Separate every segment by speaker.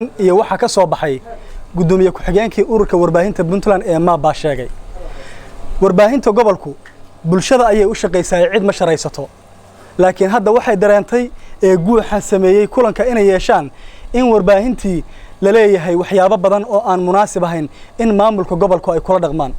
Speaker 1: Iyo waxaa ka soo baxay guddoomiye ku-xigeenkii ururka warbaahinta Puntland ee MAAB baa sheegay warbaahinta gobolku bulshada ayay u shaqaysaa, cid ma sharaysato. Laakiin hadda waxay dareentay ee guuxa sameeyey kulanka inay yeeshaan in warbaahintii la leeyahay waxyaabo badan oo aan munaasib ahayn in maamulka gobolku ay kula dhaqmaan.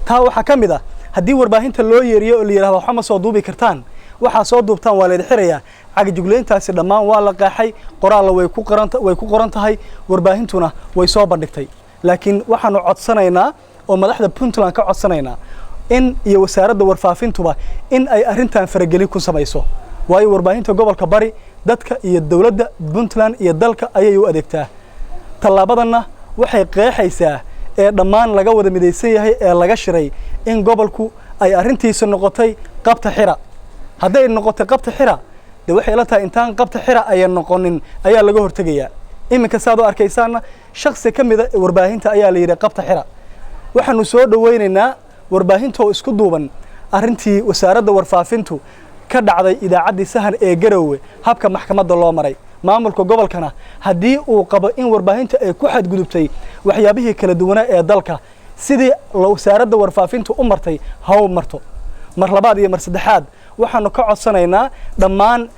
Speaker 1: Taa waxaa ka mid ah haddii warbaahinta loo yeeriyo oo la yidhahdo waxba ma soo duubi kartaan, waxaa soo duubtaan waa laydin xirayaa. Cagajuglayntaasi dhammaan waa la qeexay, qoraalla way ku qoran tahay, warbaahintuna way soo bandhigtay. Laakiin waxaanu codsanaynaa oo madaxda Puntland ka codsanaynaa in iyo wasaaradda warfaafintuba in ay arrintan faragelin ku samayso, waayo warbaahinta gobolka Bari dadka iyo dowladda Puntland iyo dalka ayay u adeegtaa. Tallaabadanna waxay qeexaysaa ee dhammaan laga wada midaysan yahay ee laga shiray in gobolku ay arrintiisa noqotay qabta xira. Hadday noqotay qabta xira, dee waxay la tahay intaan qabta xira ayan noqonin ayaa laga hortegayaa. Iminka saad u arkaysaanna shaksi ka mida warbaahinta ayaa la yidhi qabta xira. Waxaanu soo dhowaynaynaa warbaahintoo isku duuban arrintii wasaaradda warfaafintu ka dhacday idaacaddii Sahan ee Garowe, habka maxkamadda loo maray. Maamulka gobolkana haddii uu qabo in warbaahinta ay ku xadgudubtay waxyaabihii kala duwanaa ee dalka, sidii wasaaradda warfaafintu u martay ha u marto. Mar labaad iyo mar saddexaad waxaanu ka codsanaynaa dhammaan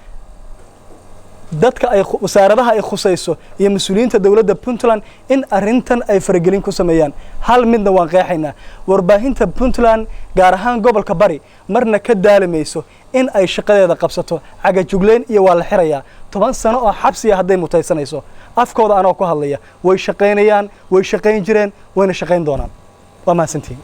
Speaker 1: dadka ay wasaaradaha ay khusayso iyo mas-uuliyiinta dowladda Puntland in arrintan ay faragelin ku sameeyaan. Hal midna waan qeexaynaa: warbaahinta Puntland, gaar ahaan gobolka Bari, marna ka daalimayso in ay shaqadeeda qabsato. Cagajugleyn iyo waa la xirayaa, 10 sano oo xabsiya hadday mutaysanayso, afkooda anoo ku hadlaya, way shaqaynayaan, way shaqayn jireen, wayna shaqayn doonaan. Waa mahadsantihiin.